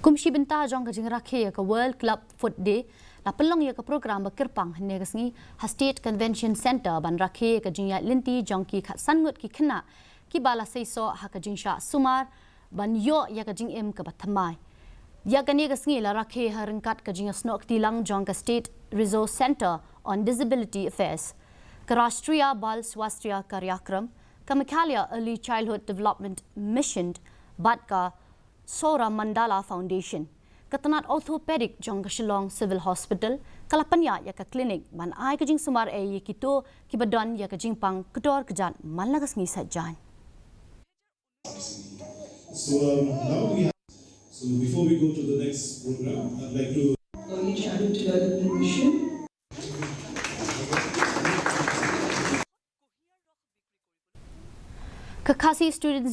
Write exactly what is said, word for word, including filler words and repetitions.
Kum shi bynta jong ka jingrakhe ïa ka World Club Foot Day, la pynlong ïa ka program ba kyrpang hynne ka sngi ha State Convention Centre ban rakhe ïa ka jingïaid lynti jong ki khatsan ngut ki khynnah kiba la seisoh ha ka jingshah sumar ban ïoh ïa ka jingim kaba thymmai. Ïa kane ka sngi la rakhe ha ryngkat ka jingïasnoh kti lang jong ka State Resource Centre on Disability Affairs, ka Rashtriya Bal Swasthya Karyakram, ka Meghalaya Early Childhood Development Mission bad ka Saura Mandala Foundation. Ka tnat orthopedic jong ka Shillong Civil Hospital ka la pynïaid ïa ka clinic ban ai ka jingsumar ei ïa kito kiba don ïa ka jingpang kdor kjat man la ka sngi Saitjaiñ. So, um, now we have, so before we go to the next program, I'd like to Early Childhood Development Mission. Ka Khasi Students